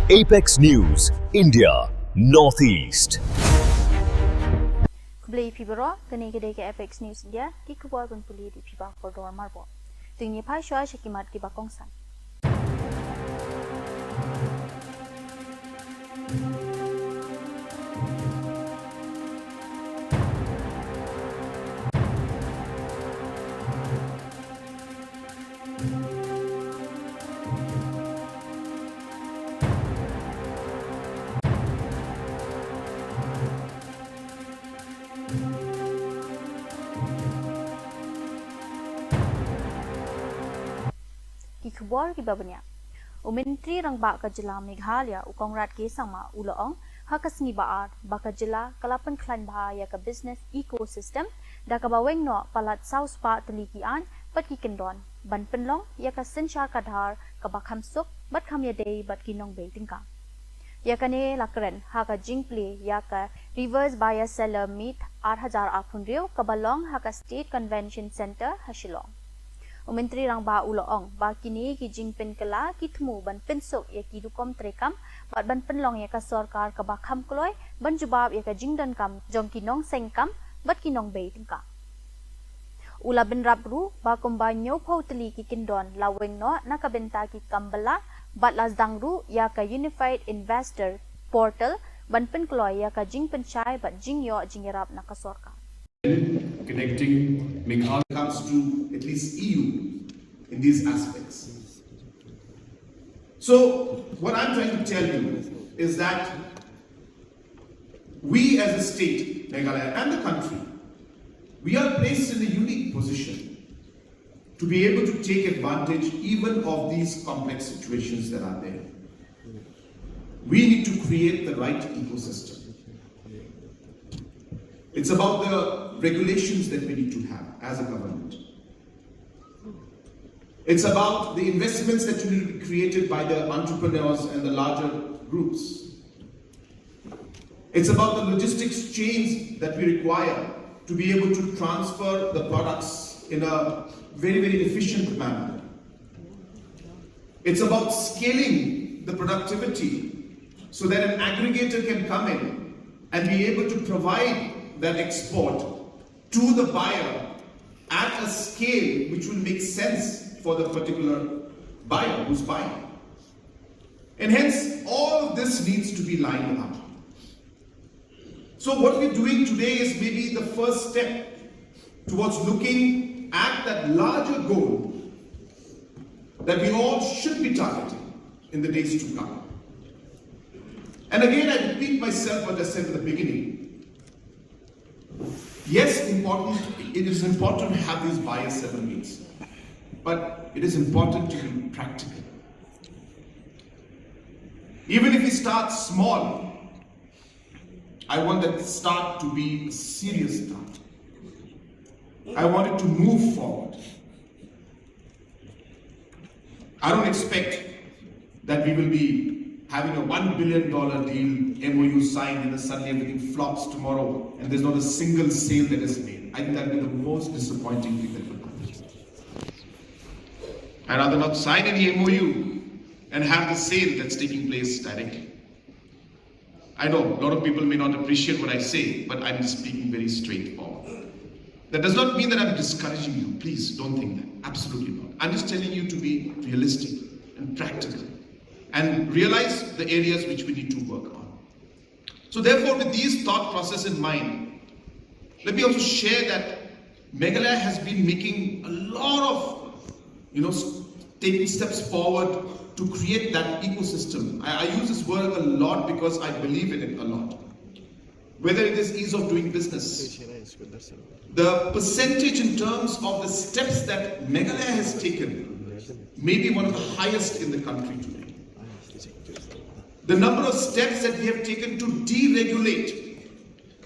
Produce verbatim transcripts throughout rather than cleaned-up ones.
Apex News, India, Northeast. Khublei phi baroh, kane ka dei ka Apex News India, ki khubor ban pule da phi ba kordor marbok. Teng ïa pha shuwa sha ki mat ki ba kongsan. Ki khubor ki ba bniah. U Myntri Rangbah ka jylla Meghalaya, u Conrad K Sangma, u la ong ha ka sngi ba ar ba ka jylla ka la pynkhlaiñ bha ïa ka business ecosystem da kaba weng noh palat saw spah tylli ki aiñ bad ki kyndon ban pynlong ïa ka synshar ka dhar kaba kham suk bad kham ïadei bad ki nongbei tyngka. Ïa kane la kren ha ka jingplie ïa ka Reverse Buyer Seller Meet ar hajar arphew hynriew kaba long ha ka State Convention Centre ha Shillong. U Myntri Rangbah u la ong ba kine ki jingpynkylla ki thmu ban pynsuk ïa ki rukom treikam bad ban pynlong ïa ka sorkar kaba kham kloi ban jubab ïa ka jingdonkam jong ki nongseng kam bad ki nongbei tyngka. U la bynrap ruh ba kumba hynñiewphew tylli ki kyndon la weng noh na ka bynta ki kam bylla bad la sdang ruh ïa ka Unified Investor Portal ban pynkloi ïa ka jingpynshai bad jingïoh jingïarap na ka sorkar. Connecting Meghalaya comes to at least E U in these aspects. So, what I'm trying to tell you is that we as a state, Meghalaya, and the country, we are placed in a unique position to be able to take advantage even of these complex situations that are there. We need to create the right ecosystem. It's about the regulations that we need to have as a government. It's about the investments that need to be created by the entrepreneurs and the larger groups. It's about the logistics chains that we require to be able to transfer the products in a very, very efficient manner. It's about scaling the productivity so that an aggregator can come in and be able to provide that export to the buyer at a scale which will make sense for the particular buyer who's buying. And hence, all of this needs to be lined up. So what we're doing today is maybe the first step towards looking at that larger goal that we all should be targeting in the days to come. And again, I repeat myself what I said at the beginning. Yes, important, it is important to have these buyer seller meets, but it is important to be practical. Even if we start small, I want that start to be a serious start. I want it to move forward. I don't expect that we will be having a one billion dollar deal, M O U signed, and then suddenly everything flops tomorrow and there's not a single sale that is made. I think that would be the most disappointing thing that could happen. I'd rather not sign any M O U and have the sale that's taking place directly. I know a lot of people may not appreciate what I say, but I'm just speaking very straightforward. That does not mean that I'm discouraging you. Please don't think that. Absolutely not. I'm just telling you to be realistic and practical and realize the areas which we need to work on. So therefore, with these thought process in mind, let me also share that Meghalaya has been making a lot of, you know, s- taking steps forward to create that ecosystem. I, I use this word a lot because I believe in it a lot. Whether it is ease of doing business, the percentage in terms of the steps that Meghalaya has taken may be one of the highest in the country today. The number of steps that we have taken to deregulate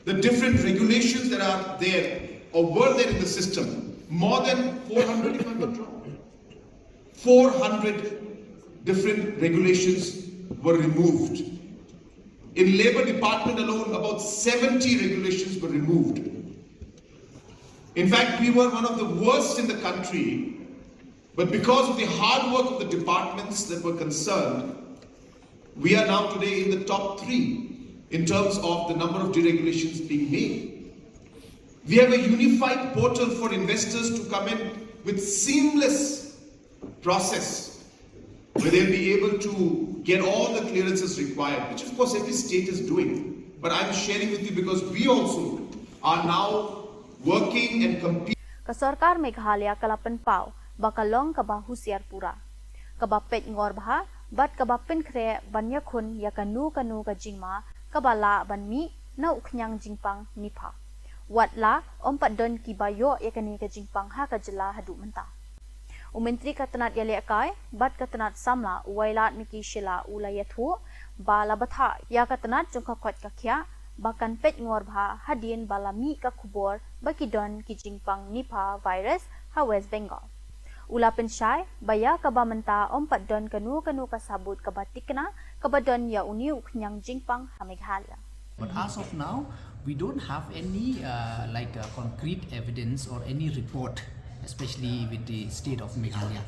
the different regulations that are there or were there in the system, more than four hundred, if I'm not wrong, four hundred different regulations were removed. In Labour Department alone, about seventy regulations were removed. In fact, we were one of the worst in the country, but because of the hard work of the departments that were concerned, We are now today in the top three in terms of the number of deregulations being made. We have a unified portal for investors to come in with seamless process where they'll be able to get all the clearances required, which of course every state is doing. But I'm sharing with you because we also are now working and competing. Ka sorkar Meghalaya ka la pynpaw ba ka long kaba husiar pura, kaba peit ngor bha bad kaba pynkhreh ban ïakhun ïa kano kano ka jingma kaba lah ban mih na u khñiang jingpang Nipah. Wat la ym pat don kiba ïoh ïa kane ka jingpang ha ka jylla haduh mynta. U Myntri ka tnat ïalehkai bad ka tnat samla u Wailadmiki Shylla u la ïathuh ba la bthah ïa ka tnat jong ka koit ka khiah ba kan peit ngor bha hadien ba la mih ka khubor ba ki don ki jingpang Nipah virus ha West Bengal. U la pynshai ba ïa kaba mynta ym pat don kano kano ka sabut kaba tikna kaba don ïa une u khñiang jingpang ha Meghalaya. But as of now, we don't have any uh, like uh, concrete evidence or any report, especially with the state of Meghalaya.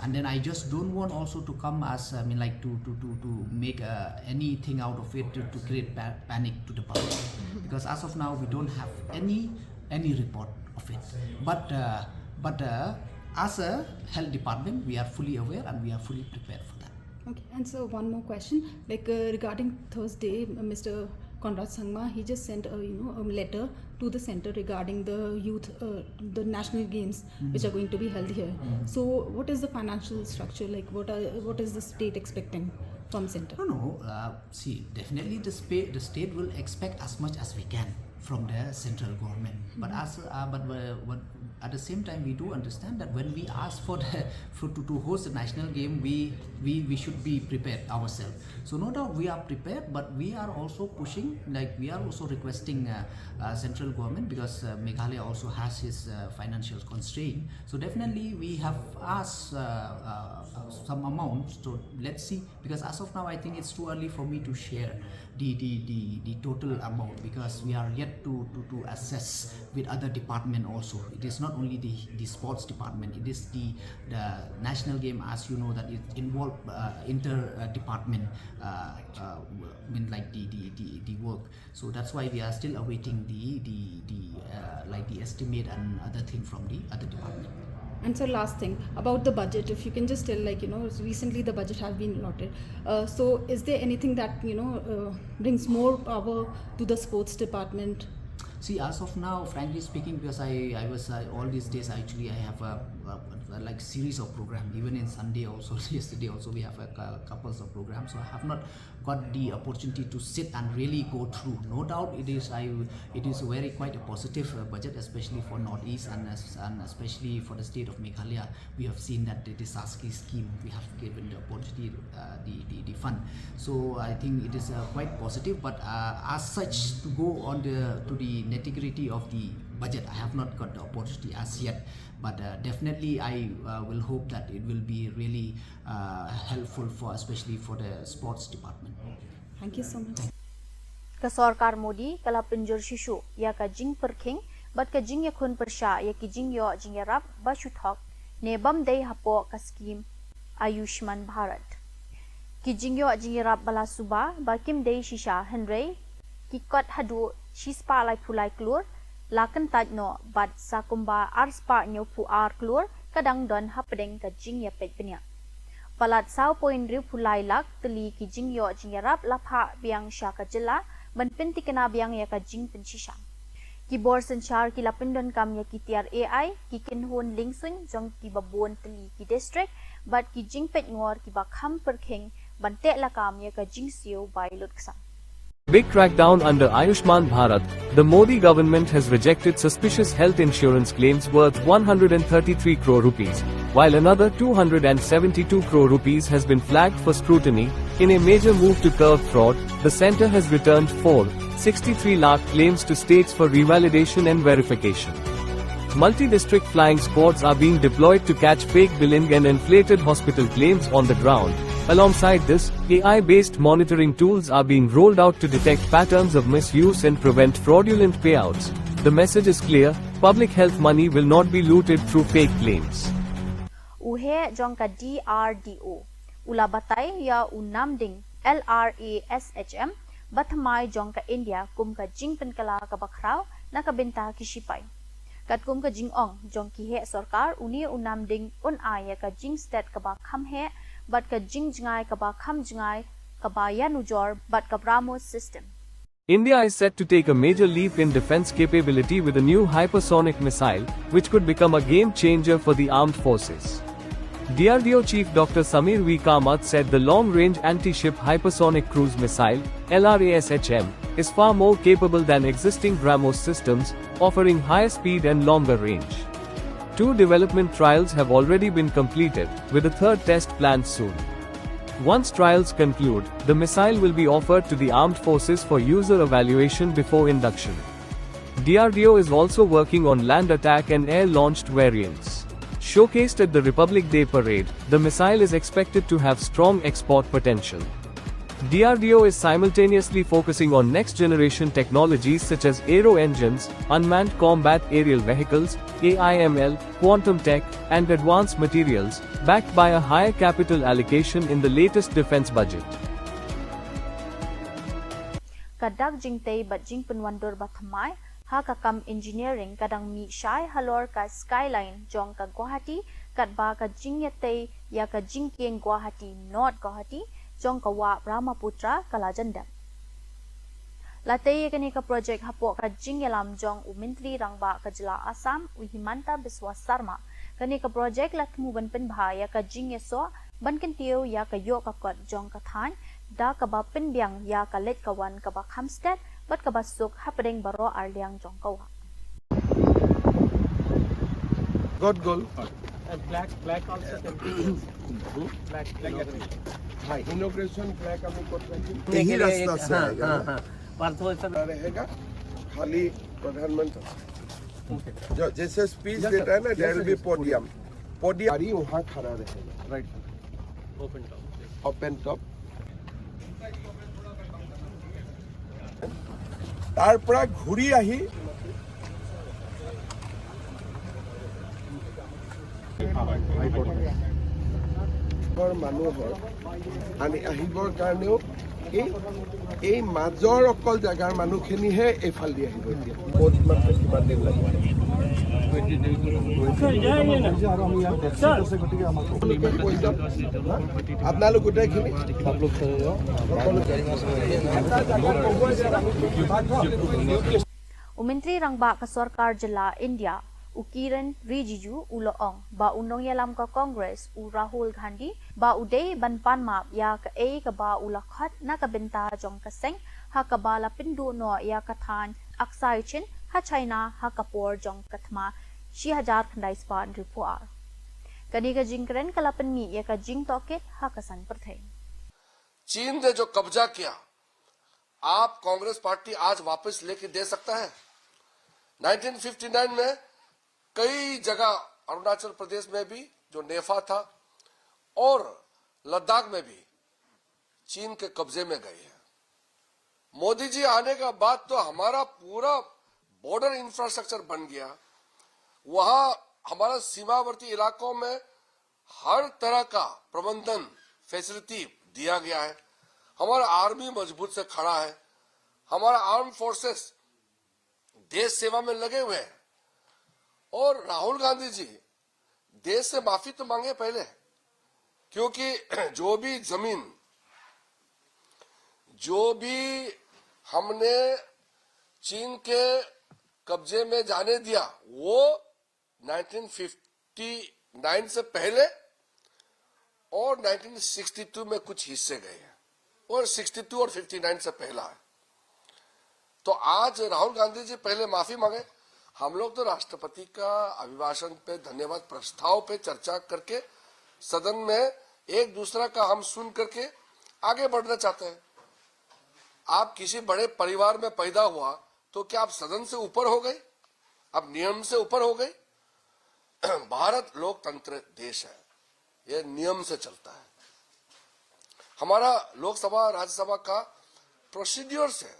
And then I just don't want also to come as I mean, like to to to to make uh, anything out of it to, to create pa- panic to the public, because as of now we don't have any any report of it. But uh, but uh, as a health department, we are fully aware and we are fully prepared for that. Okay, and so one more question, like uh, regarding Thursday, uh, Mister Conrad Sangma, he just sent a you know a letter to the center regarding the youth, uh, the national games which are going to be held here. So, what is the financial structure like? What are what is the state expecting from center? No, no. Uh, see, definitely the, spa- the state will expect as much as we can from the central government. But as uh, but uh, what, at the same time, we do understand that when we ask for the for to, to host the national game, we we we should be prepared ourselves. So no doubt we are prepared, but we are also pushing, like we are also requesting uh, uh, central government, because uh, Meghalaya also has his uh, financial constraint. So definitely we have asked uh, uh, some amount. So let's see, because as of now I think it's too early for me to share the the the, the total amount, because we are yet to, to to assess with other department also. It is not only the the sports department, it is the the national game, as you know, that it involve uh, inter uh, department uh, uh, I mean like the, the the the work. So that's why we are still awaiting the the the uh, like the estimate and other thing from the other department. And so, last thing about the budget, if you can just tell, like you know, recently the budget has been allotted. Uh, so, is there anything that you know uh, brings more power to the sports department? See, as of now, frankly speaking, because I, I was uh, all these days actually I have a, a, a like series of program. Even in Sunday also, yesterday also we have a cou- couples of programs. So I have not got the opportunity to sit and really go through. No doubt, it is I it is very quite a positive uh, budget, especially for Northeast and as, and especially for the state of Meghalaya. We have seen that the Disaski scheme, we have given the opportunity, uh, the, the the fund. So I think it is uh, quite positive. But uh, as such, to go on the to the nitty gritty of the budget, I have not got the opportunity as yet. But uh, definitely, I uh, will hope that it will be really uh, helpful for, especially for the sports department. Thank you so much. Ka sorkar Modi ka la pynjur shuh shuh ïa ka jingpyrkhing bad ka jingïakhun pyrshah ïa ki jingïoh jingïarap ba shu thok ne bym dei hapoh ka skim Ayushman Bharat. Ki jingïoh jingïarap ba la suba ba kim dei shisha hynrei ki kot haduh shispah laiphew lai klur la kyntait noh bad sa kumba arspah hynñiewphew ar klur ka dang don hapdeng ka jingïapeit bniah. Palat saw point hynriewphew lai lak tylli ki jingïoh jingïarap la phah biang sha ka jylla ban pyntikna biang ïa ka jingpynshisha. Ki bor synshar ki la pyndonkam ïa ki tiar A I, ki kynhun liengsuiñ jong kiba bun tylli ki district bad ki jingpeit ngor kiba kham pyrkhing ban teh lakam ïa ka jingsiew bai lut ksan. Big crackdown under Ayushman Bharat, the Modi government has rejected suspicious health insurance claims worth one hundred thirty-three crore rupees, while another two hundred seventy-two crore rupees has been flagged for scrutiny. In a major move to curb fraud, the centre has returned four sixty-three lakh claims to states for revalidation and verification. Multi-district flying squads are being deployed to catch fake billing and inflated hospital claims on the ground. Alongside this, A I-based monitoring tools are being rolled out to detect patterns of misuse and prevent fraudulent payouts. The message is clear: public health money will not be looted through fake claims. U heh jong ka D R D O u la batai ïa u Namding LRASHM, ba thymmai jong ka India kum ka jingpynkylla kaba khraw na ka bynta ki shipai. Katkum ka jingong jong ki heh sorkar, une u nam ding un ai ïa ka jingstet kaba kham heh bad ka jingjngai kaba kham jngai, kaba ïanujor bad ka BrahMos system. India is set to take a major leap in defense capability with a new hypersonic missile, which could become a game changer for the armed forces. D R D O chief Doctor Sameer V Kamath said the long range anti ship hypersonic cruise missile, LRASHM, is far more capable than existing BrahMos systems, offering higher speed and longer range. Two development trials have already been completed, with a third test planned soon. Once trials conclude, the missile will be offered to the armed forces for user evaluation before induction. D R D O is also working on land attack and air launched variants. Showcased at the Republic Day parade, the missile is expected to have strong export potential. D R D O is simultaneously focusing on next generation technologies such as aero engines, unmanned combat aerial vehicles, A I M L, quantum tech, and advanced materials, backed by a higher capital allocation in the latest defense budget. Ka dak jingtei bad jingpynwandur ba thymmai ha ka kam engineering ka dang mih shai halor ka skyline jong ka Guwahati, katba ka jingïatei ïa ka jingkieng Guwahati North Guwahati jong ka wah Brahmaputra ka la jan dep. La tei ïa kane ka projek hapoh ka jingïalam jong u Myntri Rangbah ka jylla Assam, u Himanta Biswa Sarma. Kane ka projek la thmu ban pynbha ïa ka jingïasoh ban kyntiew ïa ka ïoh ka kot jong ka thaiñ, da kaba pynbiang ïa ka leit ka wan kaba kham stet bad kaba suk hapdeng baroh arliang jong ka wah. গট গ'ল। And plaque, plaque also can be black, black. Hi, inauguration plaque আমি ক'ত ৰাখিম? यही रास्ता से हाँ, आएगा हाँ, ना? हाँ। पार्थो ऐसा रहेगा, खाली प्रधानमंत्री। जो जैसे स्पीच देता है ना, there will be podium। Podium। गाड़ी वहाँ खड़ा रहेगा। Right, sir। Open top। Open top। তাৰ পৰা ঘূৰি আহি মানুহৰ আনি আহিবৰ কাৰণেও এই, এই মাজৰ অকল জেগাৰ মানুহখিনিহে এইফালেদি আহিব এতিয়া। ক'ত মাত্ৰ কিমান দিন লাগিব? আপোনালোক গোটেইখিনি U Myntri Rangbah ka Sorkar Jylla India, u Kiren Rijiju, u la ong ba u nongïalam ka Congress, u Rahul Gandhi, ba u dei ban pan map ïa kaei kaba u la khot na ka bynta jong ka seng, ha kaba la pynduh noh ïa ka thaiñ Aksai Chin ha China ha ka por jong ka thma shi hajar khyndai spah hynriewphew ar. Kane ka jingkren ka la pynmih ïa ka jingtohkit ha ka saiñ pyrthei. चीन ने जो कब्जा किया, आप कांग्रेस पार्टी आज वापस लेके दे सकता है? नाइनटीन फिफ्टी नाइन में कई जगह अरुणाचल प्रदेश में भी जो नेफा था और लद्दाख में भी चीन के कब्जे में गई है। मोदी जी आने का बाद तो हमारा पूरा बॉर्डर इंफ्रास्ट्रक्चर बन गया। वहां हमारा सीमावर्ती इलाकों में हर तरह का प्रबंधन, फैसिलिटी दिया गया है। हमारा आर्मी मजबूत से खड़ा है। हमारा आर्म फोर्सेस देश सेवा में लगे हुए हैं। और राहुल गांधी जी देश से माफी तो मांगे पहले, क्योंकि जो भी जमीन, जो भी हमने चीन के कब्जे में जाने दिया, वो नाइनटीन फिफ्टी नाइन से पहले और नाइनटीन सिक्सटी टू में कुछ हिस्से गए हैं, और सिक्सटी टू और फिफ्टी नाइन से पहला है। तो आज राहुल गांधी जी पहले माफी मांगे। हम लोग तो राष्ट्रपति का अभिभाषण पे, धन्यवाद प्रस्ताव पे चर्चा करके सदन में एक दूसरा का हम सुन करके आगे बढ़ना चाहते हैं। आप किसी बड़े परिवार में पैदा हुआ तो क्या आप सदन से ऊपर हो गए? आप नियम से ऊपर हो गए? भारत लोकतंत्र देश है, ये नियम से चलता है। हमारा लोकसभा, राज्यसभा का प्रोसीड्योर्स है,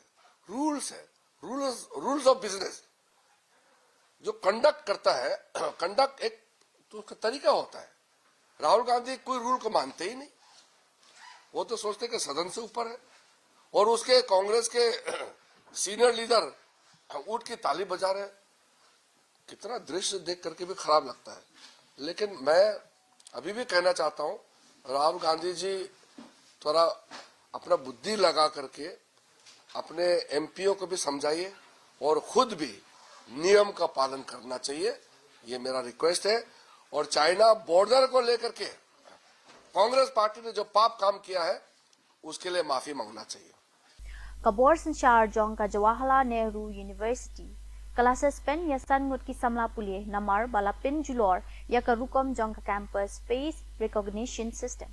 रूल्स है, रूल्स, रूल्स ऑफ बिजनेस। जो कंडक्ट करता है, कंडक्ट एक तो उसका तरीका होता है। राहुल गांधी कोई रूल को मानते ही नहीं। वो तो सोचते कि सदन से ऊपर है, और उसके कांग्रेस के सीनियर लीडर ऊंट की ताली बजा रहे हैं। कितना दृश्य देख करके भी खराब लगता है। लेकिन मैं अभी भी कहना चाहता हूं, राहुल गांधी जी, थोड़ा अपना बुद्धि लगा करके अपने एमपीओ को भी समझाइए और खुद भी नियम का पालन करना चाहिए। ये मेरा रिक्वेस्ट है। और चाइना बॉर्डर को लेकर के कांग्रेस पार्टी ने जो पाप काम किया है, उसके लिए माफी मांगना चाहिए। Ka bor synshar jong ka Jawaharlal Nehru University ka la suspend ïa san ngut ki samla pule namar ba la pynjulor ïa ka rukom jong ka campus face recognition system.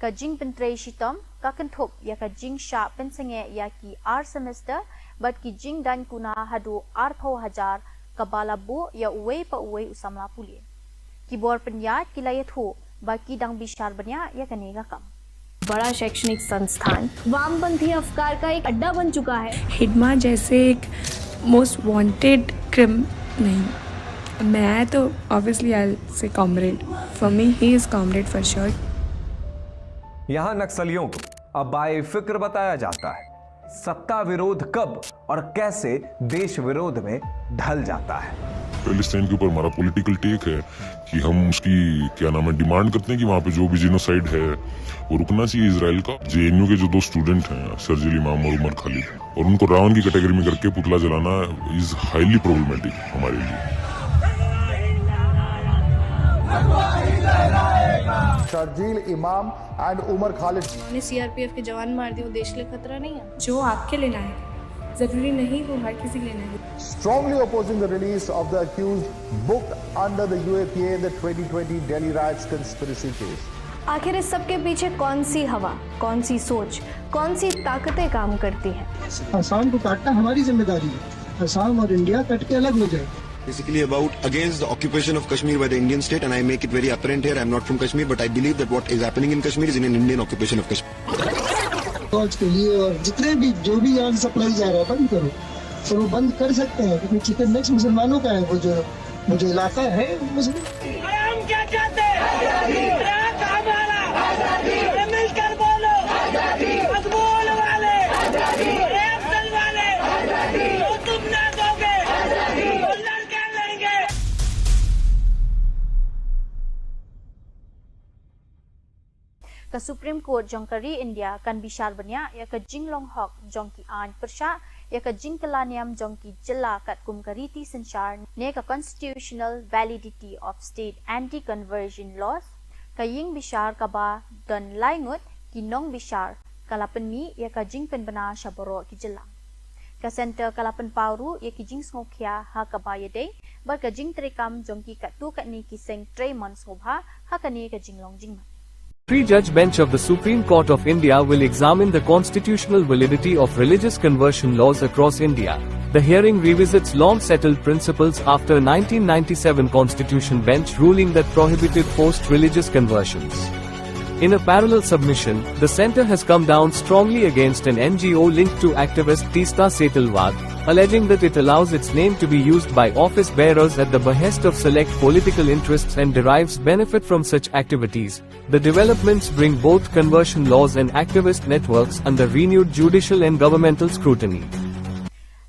Ka jingpyntrei shitom ka kynthup ïa ka jingshah pynsangeh ïa ki ar semester bad ki jingdaiñ kuna haduh arphew hajar kaba la buh ïa uwei pa uwei u samla pule. Ki bor pynïaid ki la ïathuh ba ki dang bishar bniah ïa kane ka kam. बड़ा शैक्षणिक संस्थान वामपंथी अफकार का एक अड्डा बन चुका है। हिडमा जैसे एक मोस्ट वांटेड क्रिम नहीं, मैं तो obviously I'll say comrade. For me, he is comrade for sure. यहाँ नक्सलियों को अब बाए फिक्र बताया जाता है। सत्ता विरोध कब और कैसे देश विरोध में ढल जाता है। पैलेस्टाइन के ऊपर हमारा पॉलिटिकल टेक है कि हम उसकी, क्या नाम है, डिमांड करते हैं कि वहाँ पे जो भी जिनोसाइड है वो रुकना चाहिए इसराइल का। जेएनयू के जो दो स्टूडेंट हैं, शरजील इमाम और उमर खालिद, और उनको रावण की कैटेगरी में करके पुतला जलाना is highly problematic हमारे लिए। शरजील इमाम एंड उमर खालिद। उन्होंने सीआरपीएफ के जवान मार दिए, वो देश के लिए खतरा नहीं है? जो आपके लिए लाए हैं, जरूरी नहीं वो हर किसी के लिए लाए। Strongly opposing the release of the accused booked under the UAPA in the twenty twenty Delhi riots conspiracy case. आखिर इस सब के पीछे कौन सी हवा, कौन सी सोच, कौन सी ताकतें काम करती हैं? आसाम को काटना हमारी जिम्मेदारी है। आसाम और इंडिया कट के अलग हो जाए। Basically about against the occupation of Kashmir by the Indian state, and I make it very apparent here, I'm not from Kashmir, but I believe that what is happening in Kashmir is in an Indian occupation of Kashmir. फौज के लिए और जितने भी, जो भी यहाँ सप्लाई जा रहा है, बंद करो, और वो बंद कर सकते हैं, क्योंकि चूंकि नेक्स्ट मुसलमानों का है वो, जो वो जो इलाका है, मुस्लिम। हम क्या चाहते हैं? हक हमारा। मिलकर बोलो। मकबूल वाले, एयरसेल वाले, जो तुम ना दोगे, वो लड़के लेंगे। Ka Supreme Court jong ka ri India kan bishar bniah ïa ka jinglong hok jong ki aiñ pyrshah ïa ka jingkylla niam jong ki jylla katkum ka riti synshar ne ka constitutional validity of state anti-conversion laws. Ka ïing bishar kaba don lai ngut ki nongbishar ka la pynmih ïa ka jingpynbna sha baroh ki jylla. Ka Centre ka la pynpaw ruh ïa ki jingsngewkhia ha kaba ïadei bad ka jingtreikam jong ki katto katne ki seng trei mon sngewbha ha kane ka jinglong jingman. Three-judge bench of the Supreme Court of India will examine the constitutional validity of religious conversion laws across India. The hearing revisits long-settled principles after nineteen ninety-seven constitution bench ruling that prohibited forced religious conversions. In a parallel submission, the centre has come down strongly against an N G O linked to activist Teesta Setalvad, alleging that it allows its name to be used by office bearers at the behest of select political interests and derives benefit from such activities. The developments bring both conversion laws and activist networks under renewed judicial and governmental scrutiny.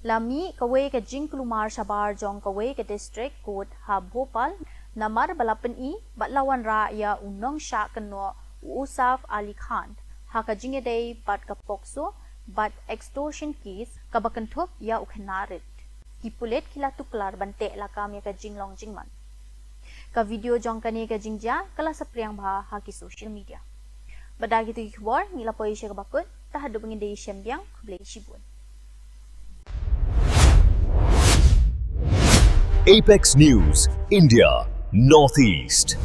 La mih kawei ka jingkulmar shabar jong kawei ka district court ha Bhopal namar ba la pyni bad la wanrah ïa u nongshah kynnoh u Usaf Ali Khan ha ka jingïadei bad ka POCSO bad extortion case kaba kynthup ïa u khynnah rit. Ki pulit ki la tuklar ban teh lakam ïa ka jinglong jingman. Ka video jong kane ka jingjia ka la saphriang bha ha ki social media. Bad da kito ki khubor ngi la poi sha kaba kut, te haduh ba ngin da ïashem biang, khublei shibun. Apex News, India, Northeast.